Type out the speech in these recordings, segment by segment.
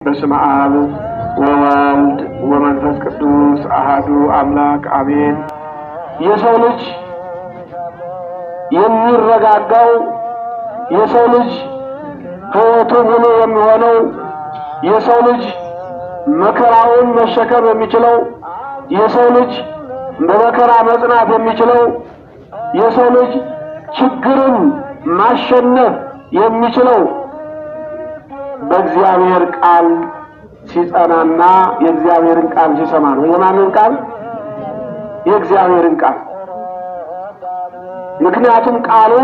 በስመ አብ ወወልድ ወመንፈስ ቅዱስ አሃዱ አምላክ አሜን። የሰው ልጅ የሚረጋጋው፣ የሰው ልጅ ሕይወቱ ሙሉ የሚሆነው፣ የሰው ልጅ መከራውን መሸከም የሚችለው፣ የሰው ልጅ በመከራ መጽናት የሚችለው፣ የሰው ልጅ ችግርን ማሸነፍ የሚችለው በእግዚአብሔር ቃል ሲጸናና የእግዚአብሔርን ቃል ሲሰማ ነው። የማንን ቃል? የእግዚአብሔርን ቃል። ምክንያቱም ቃሉ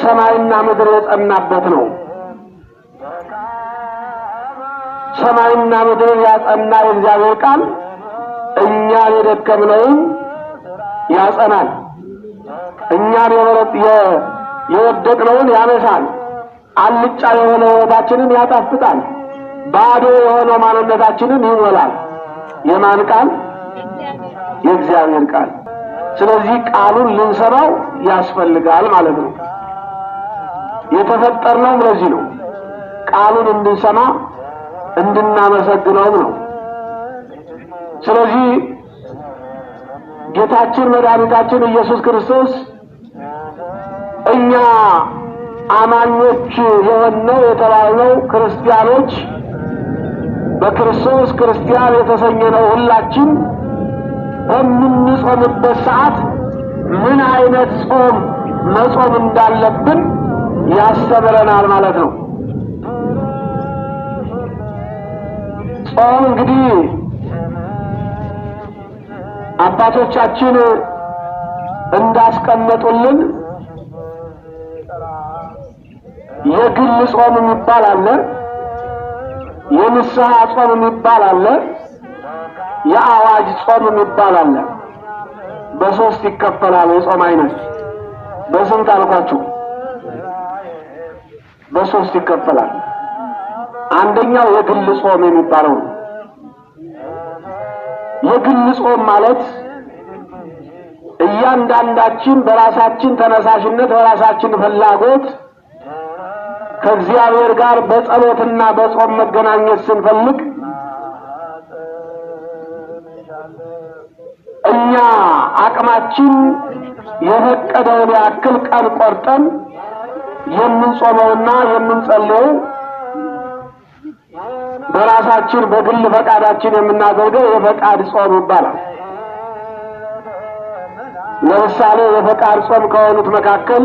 ሰማይና ምድር የጸናበት ነው። ሰማይና ምድርን ያጸና የእግዚአብሔር ቃል እኛን የደከምነውን ያጸናል። እኛን የወደቅነውን ያነሳል። አልጫ የሆነ ሕይወታችንን ያጣፍጣል። ባዶ የሆነው ማንነታችንን ይሞላል። የማን ቃል? የእግዚአብሔር ቃል። ስለዚህ ቃሉን ልንሰማው ያስፈልጋል ማለት ነው። የተፈጠርነውም ለዚህ ነው። ቃሉን እንድንሰማ እንድናመሰግነውም ነው። ስለዚህ ጌታችን መድኃኒታችን ኢየሱስ ክርስቶስ እኛ አማኞች የሆንነው የተባልነው ክርስቲያኖች፣ በክርስቶስ ክርስቲያን የተሰኘነው ሁላችን በምንጾምበት ሰዓት ምን አይነት ጾም መጾም እንዳለብን ያስተምረናል ማለት ነው። ጾም እንግዲህ አባቶቻችን እንዳስቀመጡልን የግል ጾም የሚባል አለ፣ የንስሐ ጾም የሚባል አለ፣ የአዋጅ ጾም የሚባል አለ። በሶስት ይከፈላል የጾም አይነት። በስንት አልኳችሁ? በሶስት ይከፈላል። አንደኛው የግል ጾም የሚባለው ነው። የግል ጾም ማለት እያንዳንዳችን በራሳችን ተነሳሽነት በራሳችን ፍላጎት ከእግዚአብሔር ጋር በጸሎትና በጾም መገናኘት ስንፈልግ እኛ አቅማችን የፈቀደውን ያክል ቀን ቆርጠን የምንጾመውና የምንጸልየው በራሳችን በግል ፈቃዳችን የምናደርገው የፈቃድ ጾም ይባላል። ለምሳሌ የፈቃድ ጾም ከሆኑት መካከል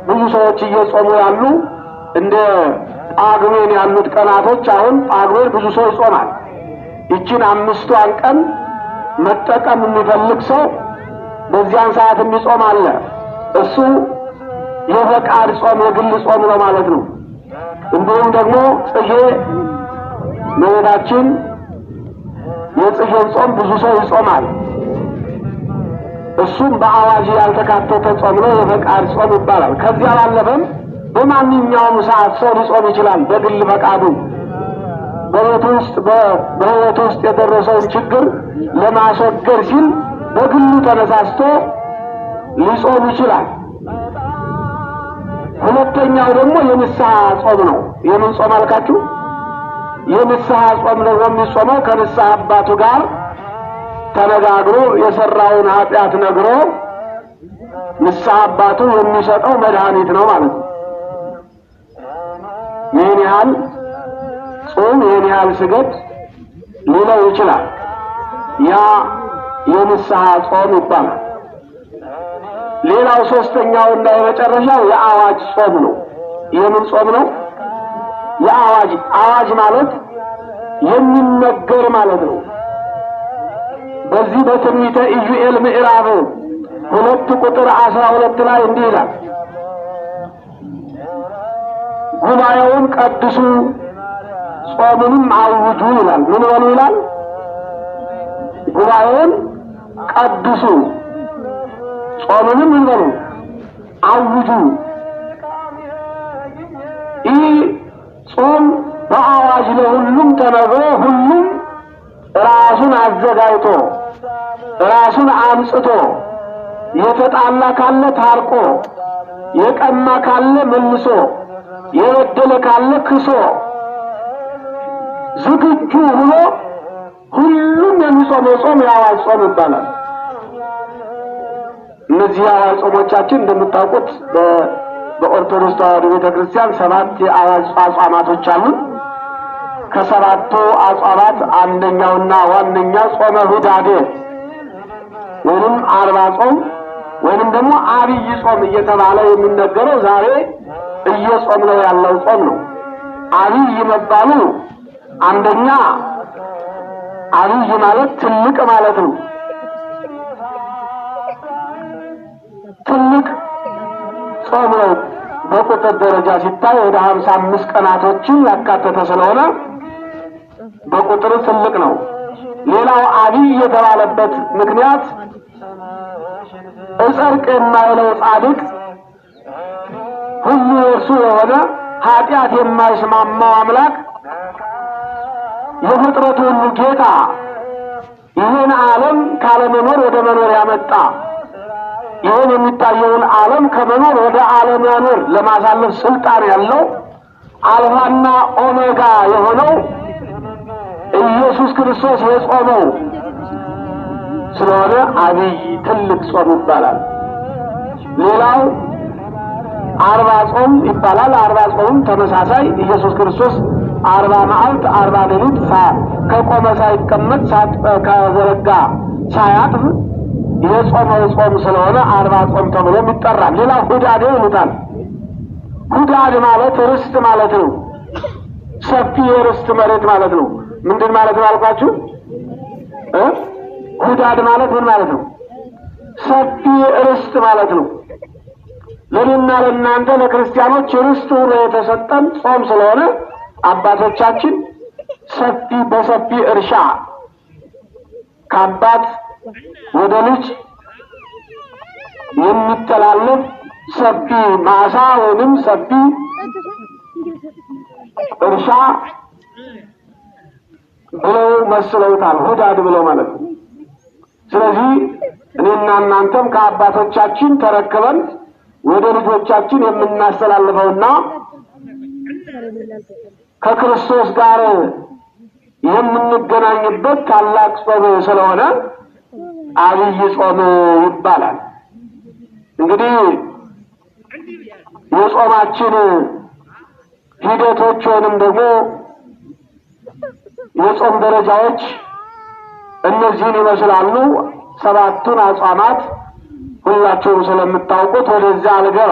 ብዙ ሰዎች እየጾሙ ያሉ እንደ ጳጉሜን ያሉት ቀናቶች፣ አሁን ጳጉሜን ብዙ ሰው ይጾማል። ይችን 5ቷን ቀን መጠቀም የሚፈልግ ሰው በዚያን ሰዓት የሚጾም አለ። እሱ የፈቃድ ጾም የግል ጾም ነው ማለት ነው። እንዲሁም ደግሞ ጽጌ እመቤታችን የጽጌን ጾም ብዙ ሰው ይጾማል። እሱም በአዋጅ ያልተካተተ ጾም ነው፣ የፈቃድ ጾም ይባላል። ከዚያ ባለፈም በማንኛውም ሰዓት ሰው ሊጾም ይችላል። በግል ፈቃዱ በቤቱ ውስጥ በሕይወቱ ውስጥ የደረሰውን ችግር ለማስወገድ ሲል በግሉ ተነሳስቶ ሊጾም ይችላል። ሁለተኛው ደግሞ የንስሐ ጾም ነው። የምን ጾም አልካችሁ? የንስሐ ጾም ደግሞ የሚጾመው ከንስሐ አባቱ ጋር ተነጋግሮ የሰራውን ኃጢአት ነግሮ ንስሐ አባቱ የሚሰጠው መድኃኒት ነው ማለት ነው። ይህን ያህል ጾም፣ ይህን ያህል ስገድ ሊለው ይችላል። ያ የንስሐ ጾም ይባላል። ሌላው ሶስተኛውና የመጨረሻው የአዋጅ ጾም ነው። የምን ጾም ነው? የአዋጅ። አዋጅ ማለት የሚነገር ማለት ነው። በዚህ በትንቢተ ኢዩኤል ምዕራፍ 2 ቁጥር 12 ላይ እንዲህ ይላል፣ ጉባኤውን ቀድሱ ጾሙንም አውጁ ይላል። ምን በሉ ይላል? ጉባኤውን ቀድሱ ጾሙንም ምን በሉ? አውጁ። ይህ ጾም በአዋጅ ለሁሉም ተነግሮ ሁሉም ራሱን አዘጋጅቶ ራሱን አንጽቶ የተጣላ ካለ ታርቆ የቀማ ካለ መልሶ የበደለ ካለ ክሶ ዝግጁ ሆኖ ሁሉም የሚጾመው ጾም የአዋጅ ጾም ይባላል። እነዚህ የአዋጅ ጾሞቻችን እንደምታውቁት በኦርቶዶክስ ተዋሕዶ ቤተክርስቲያን 7 የአዋጅ አጽዋማቶች አሉ። ከሰባቱ አጽዋማት አንደኛውና ዋነኛው ጾመ ሁዳዴ ወይንም 40 ጾም ወይንም ደግሞ አብይ ጾም እየተባለ የሚነገረው ዛሬ እየጾምነው ያለው ጾም ነው። አብይ መባሉ አንደኛ አብይ ማለት ትልቅ ማለት ነው። ትልቅ ጾም ነው። በቁጥር ደረጃ ሲታይ ወደ 55 ቀናቶችን ያካተተ ስለሆነ በቁጥር ትልቅ ነው። ሌላው አብይ የተባለበት ምክንያት እጸድቅ የማይለው ጻድቅ ሁሉ እርሱ የሆነ ኃጢአት የማይስማማው አምላክ የፍጥረቱ ሁሉ ጌታ ይህን ዓለም ካለመኖር ወደ መኖር ያመጣ ይህን የሚታየውን ዓለም ከመኖር ወደ አለመኖር ለማሳለፍ ስልጣን ያለው አልፋና ኦሜጋ የሆነው ኢየሱስ ክርስቶስ የጾመው ስለሆነ አብይ ትልቅ ጾም ይባላል። ሌላው 40 ጾም ይባላል። 40 ጾምም ተመሳሳይ ኢየሱስ ክርስቶስ 40 መዓልት 40 ሌሊት ከቆመ ሳይቀመጥ ከዘረጋ ሳያጥፍ የጾመው ጾም ስለሆነ 40 ጾም ተብሎ ይጠራል። ሌላው ሁዳዴ ይሉታል። ሁዳዴ ማለት ርስት ማለት ነው። ሰፊ የርስት መሬት ማለት ነው። ምንድን ማለት ነው አልኳችሁ? ሁዳድ ማለት ምን ማለት ነው? ሰፊ ርስት ማለት ነው። ለኔና ለእናንተ ለክርስቲያኖች ርስት ሆኖ የተሰጠን ጾም ስለሆነ አባቶቻችን ሰፊ በሰፊ እርሻ ከአባት ወደ ልጅ የሚተላለፍ ሰፊ ማሳ ወይንም ሰፊ እርሻ ብለው መስለውታል። ሁዳድ ብለው ማለት ነው። ስለዚህ እኔና እናንተም ከአባቶቻችን ተረክበን ወደ ልጆቻችን የምናስተላልፈውና ከክርስቶስ ጋር የምንገናኝበት ታላቅ ጾም ስለሆነ አብይ ጾም ይባላል። እንግዲህ የጾማችን ሂደቶች ወይንም ደግሞ የጾም ደረጃዎች እነዚህን ይመስላሉ። 7ቱን አጽዋማት ሁላችሁም ስለምታውቁት ወደዛ አልገባ።